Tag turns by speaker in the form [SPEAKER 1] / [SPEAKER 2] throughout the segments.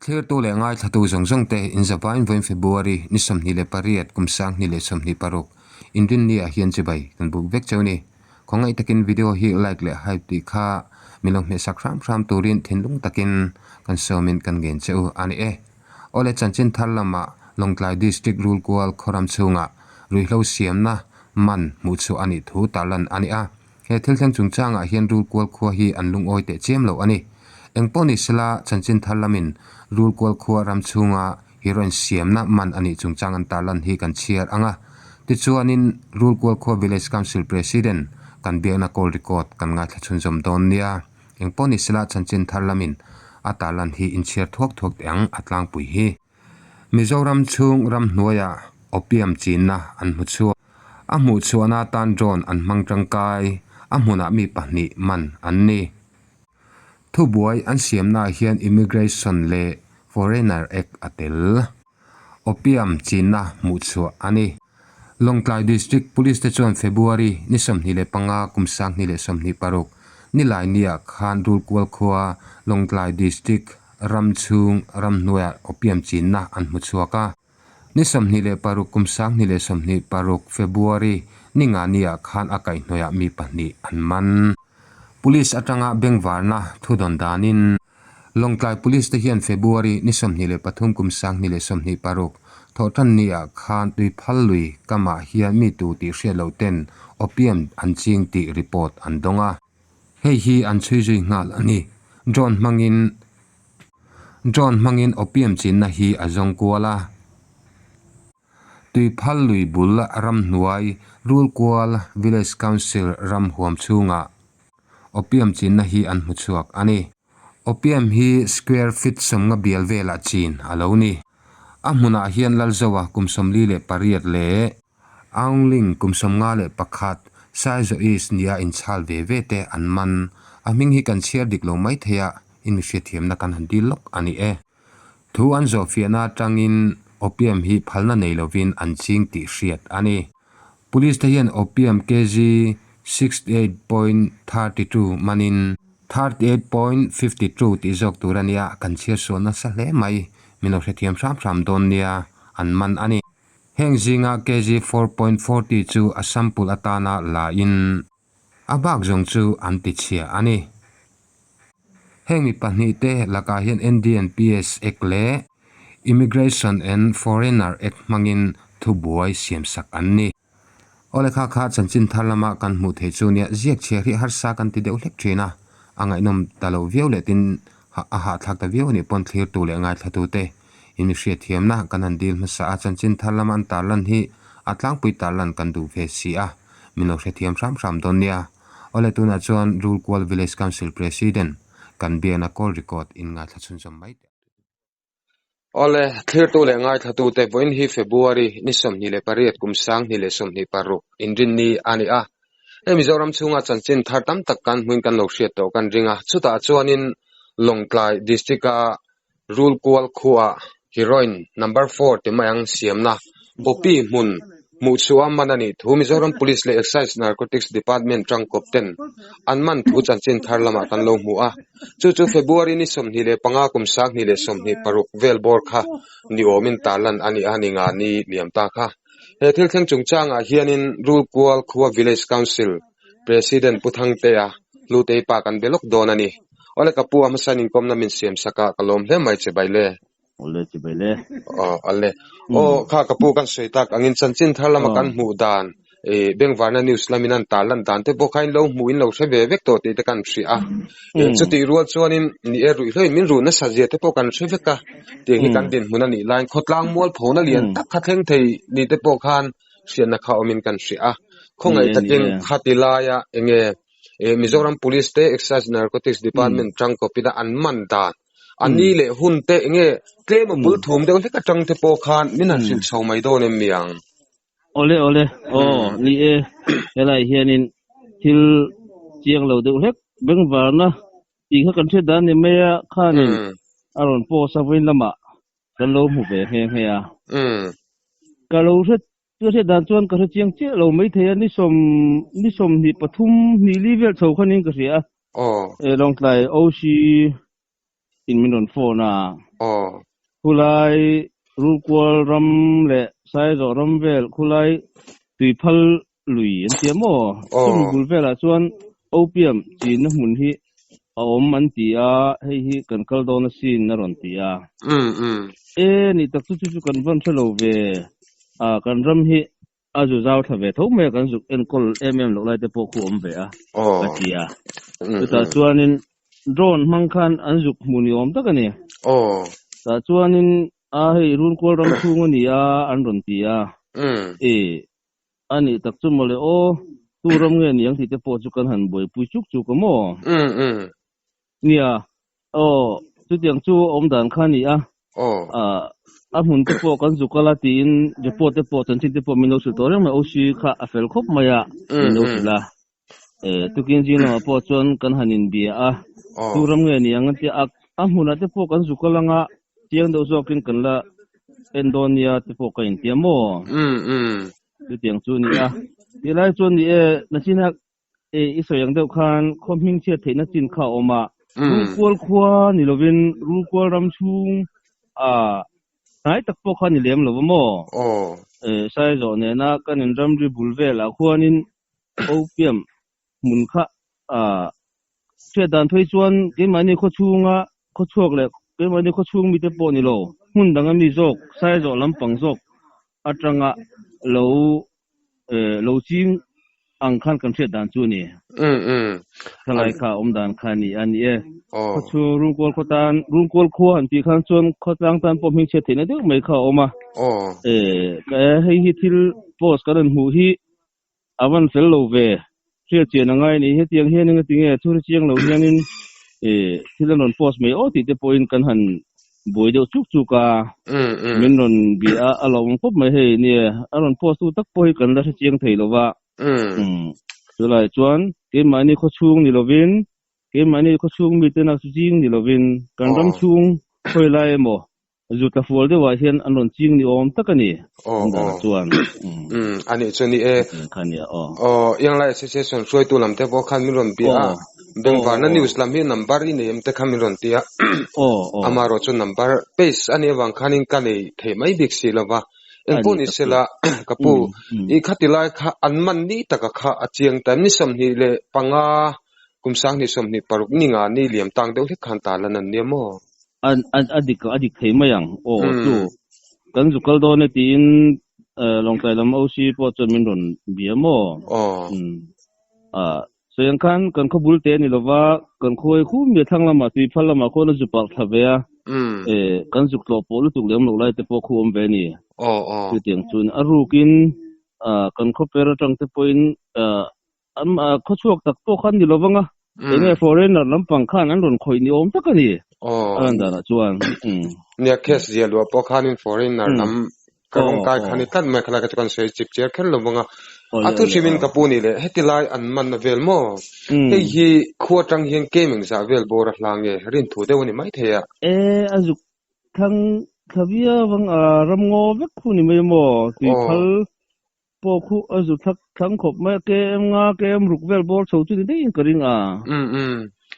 [SPEAKER 1] Thlirtu leh ngaithlatu zawng zawng te inzavain vawiin February ni 28 kum 2026 Inrinni ah hian chibai kan buk vek cheu ni. Khawngaih takin video hi like leh hype tih kha min lo hmehsak hram hram turin thinlung takin kan sawmin kan ngen che u a ni e. Awle chanchin thar lamah Lawngtlai District Rulkual khawram chhungah ruihhlo siamna man hmuhchhuah a nih thu tarlan a ni a. He thil thleng chungchangah hian Rulkual khua hi an lungawi teh chiam lo a ni. Engpawh ni sela, chanchin thar lamin Rulkual khua ram chhunga heroin siamna man a nih chungchang an tarlan hi kan chhiar ang a. Tichuanin, Rulkual khua Village Council President kan biakna call record kan ngaithla chhunzawm dawn nia. Engpawh ni sela, chanchin thar lamin a tarlan hi inchhiar thuak thuak teh ang a tlangpui hi. Mizoram chhung ramhnuaiah opium chinna an hmu chhuak. A hmuh chhuahna atan drone an hmang tangkai, a hmunah mi pahnih man an ni. Thubuai an siamnaah hian Immigration leh Foreigner Act a tel. Opium chinna hmuh chhuah a ni. Lawngtlai District Police te chuan February ni 25 kum 2026 Nilainiah khan Rulkual khua Lawngtlai District Ram chhung ramhnuaiah opium chinna an hmu chhuak a. Ni 26 kum 2026 February ni nga niah khan a kaihhnawihah mi pahnih an man. Police atanga bengvarna thu dawn danin Lawngtlai Police te hian February ni 23 kum 2026 thawhtan niah khan Tuiphal lui kamah hian mi tu tih hriat loh ten opium an ching tih report an dawng a. Hei hi an chhui zui nghal a ni. Drone hmangin Drone hmangin opium chinna hi a zawng kual a. Tuiphal lui bul ramhnuai Rulkual Village Council ram huam chhungah opium chinna hi an hmu chhuak a ni. Opium hi square feet sawmnga bial velah chin a lo ni. A hmunah hian Lalzoa kum 48 leh Aungling kum 51, Saizaw East nia inchhal ve ve te an man. A hming hi kan chhiar dik lo mai thei a, in mi hriatthiamna kan han dil lawk a ni e. Thu an zawhfiahna atangin opium hi phalna nei lovin an ching tih hriat a ni. Police te hian opium kg 68.32 manin 38.52 tih zawk tur a nia, kan chhiar sual nasa hle mai, min lo hrethiam hram hram dawn nia, an man a ni. Heng zinga kg 4.40 chu a sample atana la in a bak zawng chu an ti chhia a ni. Heng mi pahnih te lakah hian NDNPS Act leh Immigration and Foreigner Act hmangin thubuai siamsak an ni. Aw le kha kha chanchin thar lama kan hmuh theih chu nia ziak chhiar hi harsa kan ti deuh hlek thin a, a ngaihnawm ta lo viau leh tin a hahthlak ta viau a nih pawn thlirtu leh ngaithlatute in mi hriatthiamna kan han dil hmasa a, chanchin thar lama an tarlan hi a tlangpui tarlan kan duh ve si a, min lo hrethiam hram hram dawn nia. Aw le tunah chuan Rulkual Village Council President kan biakna call record in ngaithla chhunzawm mai teh. Awle, thlirtu leh ngaithlatute vawiin hi February ni 28 kum 2026 inrinni a ni a. Hei Mizoram chhunga chanchin thar tam tak kan hmuin kan lo hriat tawh kan ring a. Chutah chuanin Lawngtlai District-a Rulkual khuaah Heroin number four ti mai ang siamna poppy hmun hmuhchhuah man a nih thu Mizoram Police leh Excise Narcotics Department tangkawp ten an man thu chanchin thar lamah kan lo hmu a. Chu chu February ni 25 kum 2026 vel bawr kha ni awmin tarlan a ni a ni nga ni liam ta kha. He thil thleng chungchangah hianin Rulkual khua Village Council President Pu Thangtea Hlutei pa kan be lawk dawn a ni. Awle ka pu a hmasa inkawmna min siam sak a, ka lawm hle mai che Baile.
[SPEAKER 2] Awle che Baile.
[SPEAKER 1] Aw awle. Aw kha ka pu kan sawi tak angin chanchin thar lama kan hmuh dan eh Bengvarna news lamin an tar lan dan te pawh kha in lo hmuh in lo hre ve vek tawh tih te kan hria a. Chutih rual chuanin ni e ruihhlo in min ruh nasa zia te pawh kan hre vek a. Tiang hi kan dinhmun a nih laiin khawtlang mualphona lian tak kha thleng thei ni te pawh khan hriatna kha awmin kan hria a. Khawngaih takin khati laia enge Mizoram Police te Excise Narcotics Department tangkawpin a an man dan a ni leh hun te enge tlem a bul thum deuh hlek atang te pawh khan min han hrilh chho mai dawn em niang.
[SPEAKER 2] Awle awle aw ni e helai hianin thil chiang lo deuh hlek bengvarna tih kha kan hriat dan ni mai a khanin a rawn post a vawiin lamah kan lo hmu ve nghe nghe a. Ka lo hre Chu hriat dan chuan ka hre chiang chiah lo mai thei a, ni sawm ni sawmhnih pathum hnih li vel chho khanin ka hria a.
[SPEAKER 1] Aw.
[SPEAKER 2] E Lawngtlai OC in min rawn phone a.
[SPEAKER 1] Aw.
[SPEAKER 2] Khulai Rulkual ram leh Saizawh ram vel khulai Tuiphal lui an ti a maw? Chumi bul velah chuan Opium chinna hmun hi a awm an ti a, hei hi kan kal dawn asin a rawn ti a. E ni tak chu chu chu kan vawn hre lo ve a, kan ram hi a zu zau thla ve tho mai a, kan zuk enkawl em em loh lai te pawh khu awm ve a ka ti a. Chutah chuanin drone hmang khan an zuk hmu ni awm tak a ni. Tah chuanin a hei Runkual ram chhung a ni a an rawn ti a. E A nih tak chu mawle aw, tu ram nge ni ang tih te pawh chu kan han buaipui chuk chuk a maw? Nia, aw, chutiang chu awm dan kha a ni a. A hmun te pawh kan zuk a la tiin report te pawh chanchin te pawh min lo hrilh tawh reng mai, OC kha a fel khawp mai a, min lo hrilh a. Tukin zing lamah pawh chuan kan han inbia a, tu ram nge ni ang tia a hmunah te pawh kan zuk a lang a, chiang deuh zawkin kan la en dawn nia te pawh ka intia maw? Chutiang chu a ni a. Tilai chuan ni e, nachina i sawi ang deuh khan khaw hming chhiat theihna chin kha a awm a, Rulkual khua ni lovin Rulkual ram chhung a hnai tak pawh kha ni lem lo va maw? Saizawh nena kan inramri bul velah khuanin Opium hmun kha hriat dan phei chuan keimahni khawchhunga khawchhuak leh keimahni khawchhung mite pawh ni lo, hmun danga mi zawk, Saizawh lampang zawk atanga lo lo ching ang khan kan hriat dan chu a ni. Thalai kha awm dan kha a ni a ni e. Khawchhung Rungkawl khaw tan, Rungkawl khua han tih khan chuan khawtlang tan pawh hmingchhiat theihna deuh mai kha a awm a. Hei hi thil post kan rawn hmuh hi A van fel lo ve. Hriat chian a ngai a ni. Hetiang hian engati nge thu hre chiang lo hianin thil an rawn post mai aw tih te pawhin kan han buai deuh chuk chuk a. Min rawn bia a, a lawmawm khawp mai hei nia. A rawn post tu tak pawh hi kan la hre chiang thei lo va. Chulai chuan keimahni khawchhung ni lovin, keimahni khawchhung mite nak chu zing ni lovin kan ram chhung khawi lai emaw Zu tla fual deuhah hian an rawn ching ni awm tak a ni.
[SPEAKER 1] Aw aw.
[SPEAKER 2] Chuan.
[SPEAKER 1] Um a nih chu ni e.
[SPEAKER 2] Kha nia aw.
[SPEAKER 1] Aw Ianglai Association hruaitu lam te pawh khan min rawn bia a. Bengvarna news lam hi number i nei em te kha min rawn ti a.
[SPEAKER 2] Aw aw.
[SPEAKER 1] Amaherawh chu number paste a nih avang khanin ka nei thei mai bik si lova. Engpawh ni sela ka pu i khati lai kha an man ni taka kha a chiang ta em ni 25 kum 2026 ni nga ni liam tang deuh hlek khan ta lan an nia maw?
[SPEAKER 2] A dik a dik thei mai ang. Aw chu kan zu kal dawn e tiin Lawngtlai lam OC pawh chuan min rawn bia maw? Sawi ang khan kan khaw bul te a ni lova, kan khawi khum mi a thlang lamah tuiphal lamah khawn a zu parh thla ve a, kan zuk tlawh pawh lutuk lem loh lai te pawh khu awm ve a ni. Chutiang chuan a rukin kan khaw per atang te pawhin An khaw chhuak tak pawh khan ni lovang a, enge foreigner lampang khan an rawn khawih ni awm tak a ni a lan danah chuan.
[SPEAKER 1] Nia case zia luah pawh khanin foreigner lam ka rawng kai khan i tlat mai khalai kha chu kan sawi chip chiar kher lovang a. A thu hrimin ka pu ni leh heti lai an manna vel maw? Hei hi khua atang hian kem engzah vel bawr a hla nge rin thu deuh a ni maithei a.
[SPEAKER 2] E a zuk thlang thla viau ang a ramngaw vek khu ni mai maw? Tuiphal Pawh khu a zu thlak thlang khawp mai a, KM nga, KM ruk vel bawr chho chu ni daihin ka ring a.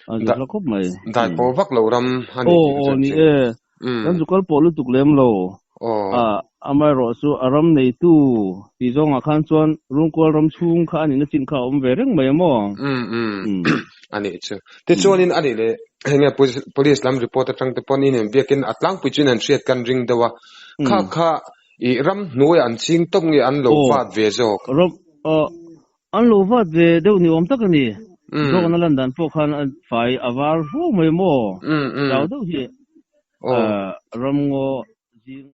[SPEAKER 2] A zu thla khawp mai.
[SPEAKER 1] Dai pawh vak lo ram a ni
[SPEAKER 2] tih ka chuan chiang. Aw, ni e. Kan zu kal pawh lutuk lem lo. A, amaherawh chu a ram neitu tih zawngah khan chuan Rungkual ram chhung kha a nihna chin kha a awm ve reng mai a maw?
[SPEAKER 1] A nih chu. Tichuanin a nih leh heng nge police lam report atang te pawn in inbiakin a tlangpui chuan an hriat kan ring deuh a. Kha kha I ram hnuai an ching tawp nge an lo vat ve zawk?
[SPEAKER 2] Ram an lo vat ve deuh ni awm tak a ni. Drone a lan dan pawh khan a fai a var hu mai maw? Chau deuh hi ram ngaw zing.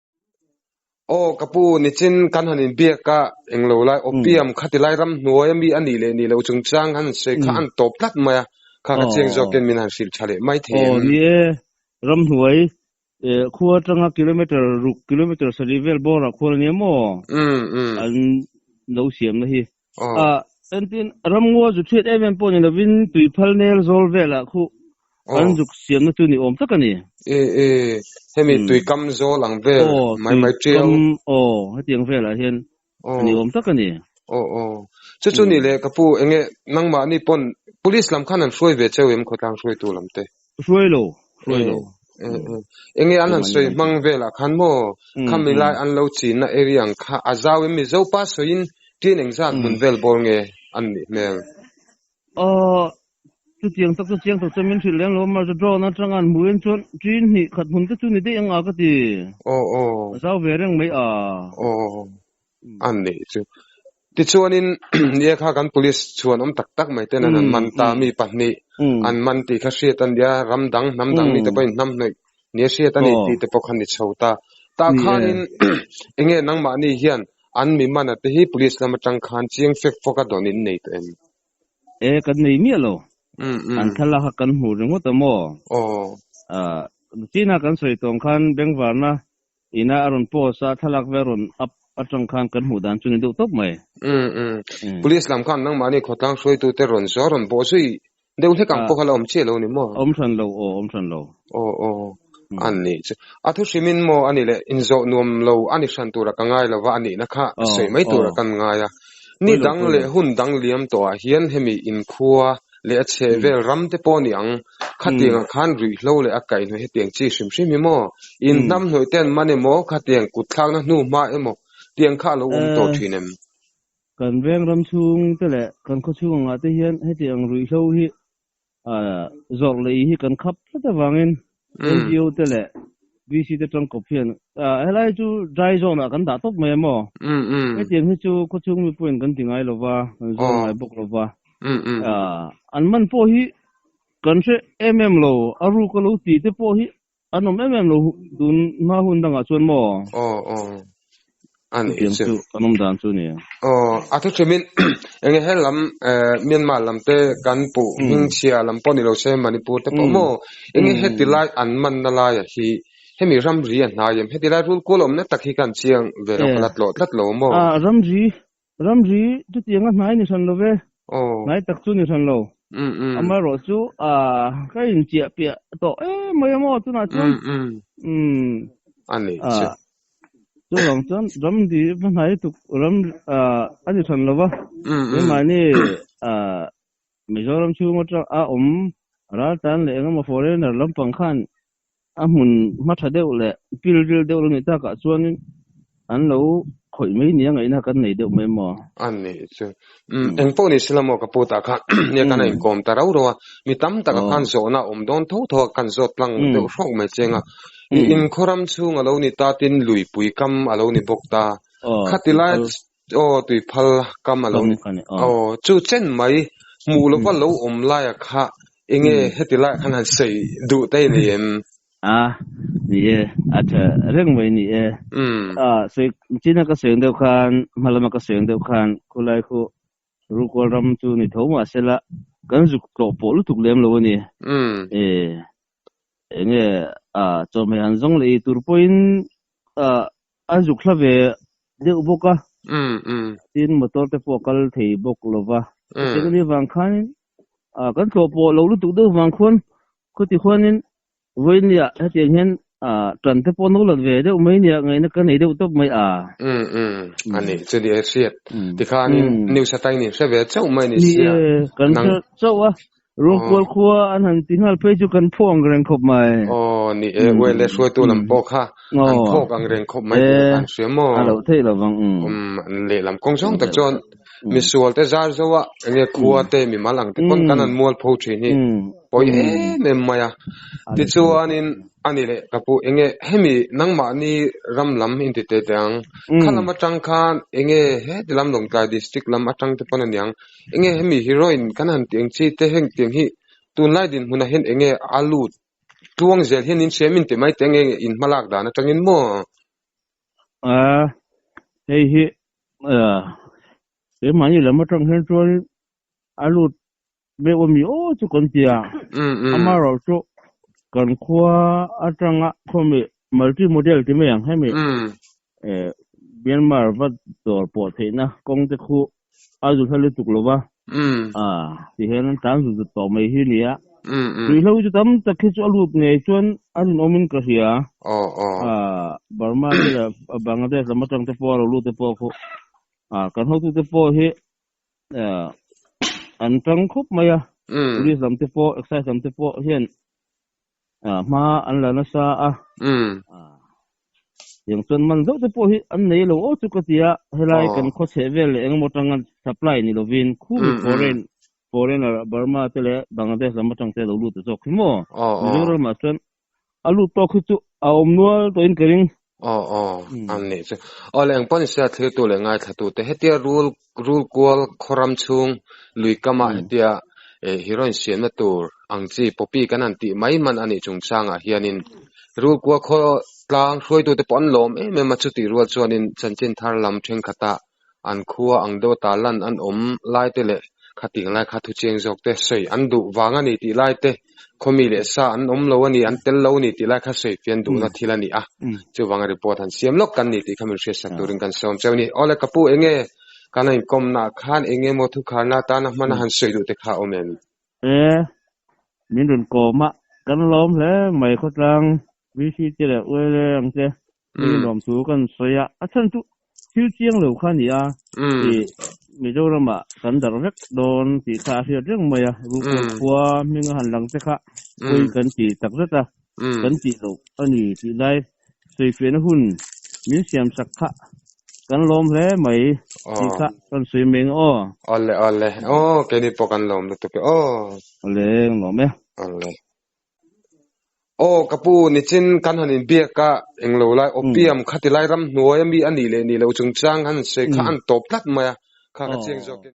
[SPEAKER 1] Aw ka pu nichin kan han inbiak a englo lai opium khati lai ram hnuai ami a nih leh nih loh chungchang han sawi kha an tawp tlat mai a, kha ka chiang zawkin min han hrilh tha leh mai thei em?
[SPEAKER 2] Aw ni e, ram hnuai Khua atanga kilometer ruk, kilometer sarih vel bawrah khual a nia maw? An lo siamna hi. Entin ramngaw zu chhiat em em pawh ni lovin tuiphal nel zawl velah khu an zuk siamna chu ni awm tak a ni.
[SPEAKER 1] Hemi tuikam zawl ang vel mai mai tiau.
[SPEAKER 2] Aw, hetiang velah hian a ni awm tak a ni.
[SPEAKER 1] Aw aw. Chu chu ni le ka pu enge nangmahni pawn police lam khan an hruai ve cheu em khawtlang hruaitu lam te?
[SPEAKER 2] Hruai lo, hruai lo.
[SPEAKER 1] Enge an han sawi hmang velah khan maw khami lai an lo chinna area ang kha a zau in Mizo pa sawiin tin engzat hmun vel bawr nge an nih hmel?
[SPEAKER 2] Aw chutiang tak chu chiang tak chuan min hrilh lem lo a, mahse drone atanga an hmuh in chuan tin hnih khat hmun te chu ni daih ang a ka ti.
[SPEAKER 1] Aw aw.
[SPEAKER 2] A zau ve reng mai a.
[SPEAKER 1] Aw an nih chu. Tichuanin nia kha kan police chhuan awm tak tak mai ten an han man ta mi pahnih an man tih kha hriat a nia, ram dang hnam dang mite pawhin hnam hnawih nia hriat a ni tih te pawh kha ni chho ta. Tah khanin enge nangmahni hian an mi man a te hi police lam atang khan chiang fek fawk a dawn in nei tawh em?
[SPEAKER 2] E kan nei miah lo. An thlalak kha kan hmu ringawt a maw? China kan sawi tawng khan bengvarna Ina a rawn post a, thlalak vel rawn up atang khan kan hmuh dan chu ni deuh tawp mai.
[SPEAKER 1] Umm umm. Police lam khan nangmahni khawtlang hruaitute rawn zawh rawn bawh zui deuh hlek ang pawh kha la awm chiah lo ni maw?
[SPEAKER 2] Awm hran lo aw, awm hran lo.
[SPEAKER 1] Aw aw. A nih chu. A thu hrimin maw a nih leh inzawh nuam lo a ni hran tura ka ngai lova a nihna kha sawi mai tura kan ngai a. Ni dang leh hun dang liam tawhah hian hemi inkhua leh a chheh vel ram te pawh ni ang. Khatiangah khan ruihhlo leh a kaihhnawih hetiang chi hrim hrim hi maw? In hnam hnawih ten man emaw, khatiang kut thlakna hnu hma emaw tiang kha a lo awm tawh thin em?
[SPEAKER 2] Kan veng ram chhung te leh kan khaw chhung angah te hian hetiang ruihhlo hi zawrh lei hi kan khap tlat avangin NGO te leh VC te tangkawp hian helai chu dry zone ah kan dah tawp mai a maw? Hetiang hi chu khaw chhung mi pawhin kan ti ngai lova, kan zuar ngai bawk lova. An man pawh hi kan hre em em lo, a ruk a lo ti te pawh hi an awm em em lo tun hma hun dangah chuan maw?
[SPEAKER 1] Aw aw a nih
[SPEAKER 2] Chutiang
[SPEAKER 1] chu.
[SPEAKER 2] chu kan awm dan chu a ni.
[SPEAKER 1] Aw a thu hrimin enge he lam Myanmar lam te kan puh hmingchhia lam pawh ni lo se Manipur te pawh maw enge heti lai an manna laia hi hemi ramri a hnai em heti lai rul kual awmna tak hi kan chiang ve lo ka la tlawh tlat lo maw?
[SPEAKER 2] Ramri Ramri chutiang a hnai ni hran lo ve, hnai tak chu ni hran lo. Amaherawh chu ka inchiah piah tawh em mai a maw tunah chuan.
[SPEAKER 1] A nih chu.
[SPEAKER 2] Chuvang chuan ramri va hnai tuk ram a ni hran lo va, keimahni Mizoram chhung atang a awm raltlan leh engemaw foreigner lampang khan A hmun hma tha deuh leh pil ril deuh lo nih takah chuanin an lo khawih mai nia ngaihna kan nei deuh mai maw?
[SPEAKER 1] A nih chu. Umm eng pawh ni sila maw ka pu tah khan nia kan a inkawm ta rau rau a, mi tam taka khan zawhna a awm dawn tho tho a, kan zawt tlang deuh hrawk mai cheng a. I inkhaw ram chhung a lo ni ta tin luipui kam a lo ni bawk ta. Khati lai aw tuiphal kam a lo ni aw chu chen mai hmuh lova lo awm laia kha Enge heti lai khan han sawi duh te ni em?
[SPEAKER 2] A, ni e, a tha reng mai ni e. A, sawi china ka sawi ang deuh khan, hma lama ka sawi ang deuh khan khulai khu Rukawl ram chu ni tho mahsela kan zuk tlawh pawh lutuk lem lo a ni. E, enge a chawhmeh han zawng leh ei tur pawhin a a zuk hla ve deuh bawk a. Tin motor te pawh a kal thei bawk lo va. Hetiang a nih avang khanin Ah kan tlawh pawh lo lutuk deuh vang khuan khuti khuanin vawinia hetiang hian ah tan te pawh no lat ve deuh mai nia ngaihna ka nei deuh tawp mai a.
[SPEAKER 1] Umm umm a ni chu ni a hriat tikhanin news atangin in hre ve chauh mai ni sia.
[SPEAKER 2] Ni e kan hre chauh a Ruangkual khua an han ti nghal phei chu kan phawk ang reng khawp mai.
[SPEAKER 1] Aw ni e uele hruaitu lam pawh kha an phawk ang reng khawp mai tih kan hria maw.
[SPEAKER 2] A loh theih lovang
[SPEAKER 1] umm. Umm lehlam kawng zawng tak chuan Misual te zar zo a, enge khua te mimal ang te pawn kan han mual pho thin hi pawi em em mai a. Tichuanin a ni leh ka pu enge hemi nangmahni ram lam inti teh teh ang, kha lam atang khan enge heti lam Lawngtlai district lam atang te pawn a niang, enge hemi heroin kan han tih ang chi te heng tiang hi tunlai dinhmunah hian enge a lut tluang zel hian in hria em inti mai teh enge in hmalak dan atangin maw?
[SPEAKER 2] A hei hi keimahni lam atang hian chuan a lut deuh ami aw chu kan ti a amaherawhchu kan khua atanga khawmi multi model ti mai ang hemi Myanmar va dawr pawh theihna kawng te khu a zu hla lutuk lo va ti hian an tlan zut zut tawh mai hi nia ruihhlo chu tam tak hi chu a lut ngei chuan a rinawmin ka hria Burma te leh Bangladesh lam atang te pawh a lo lut te pawh khu kan hotute pawh hi an tang khawp mai a police lam te pawh excise lam te pawh hian. Hma an la nasa a. Tiang chuan man zauh te pawh hi an nei lo aw chu ka ti a, helai kan khaw chheh vel leh engemaw atanga supply ni lovin khumi foreign foreigner Burma te leh Bangladesh lam atang te a lo lut ta zawk hi maw? Mizoram ah chuan a lut tawk hi chu a awm nual tawhin ka ring.
[SPEAKER 1] Aw aw an nih chu. Aw le engpawh ni se a thlir tu leh ngaithla tu te hetia rul rul kual khawram chhung lui kamah hetia heroin siamna tur ang chi poppy kan han tih mai man a nih chungchangah hianin rul kual khaw tlang hruaitute pawh an lawm em em a chutih rual chuanin chanchin thar lam thenkhatah an khua ang deuh a tarlan an awm lai te leh khatiang lai kha thu chiang zawk te sawi an duh vang a ni tih lai te khawmi leh sa an awm lo a ni an tel lo a ni tih lai kha sawi fian duhna thil a ni a chuvanga report han siam lawk kan ni tih kha min hriatsak turin kan sawm cheu a ni. Awle ka pu enge kan a inkawmna ah khan enge maw thukharna atana hmana han sawi duh te kha a awm em?
[SPEAKER 2] E, min rawn kawm a, kan lawm hle mai khawtlang VC te leh ULA ang te mi lawm thu kan sawi a, a chhan chu thil chiang lo kha a ni a, ih Mizoramah kan darh vek dawn tih kha a hriat reng mai a, Ruhkawl khua hming a han lang te kha pawi kan ti tak zet a, kan tih loh a ni tih lai sawifiahna hun min siam sak kha kan lawm hle mai tih kha kan sawi mai ang aw.
[SPEAKER 1] Awle awle aw keini pawh kan lawm lutuk e aw.
[SPEAKER 2] Awle ang lawm e.
[SPEAKER 1] Awle. Aw ka pu nichin kan han inbiak a englo lai opium khati lai ramhnuai ami a nih leh nih loh chungchang han sawi kha an tawp tlat mai a kha ka chiang zawk in.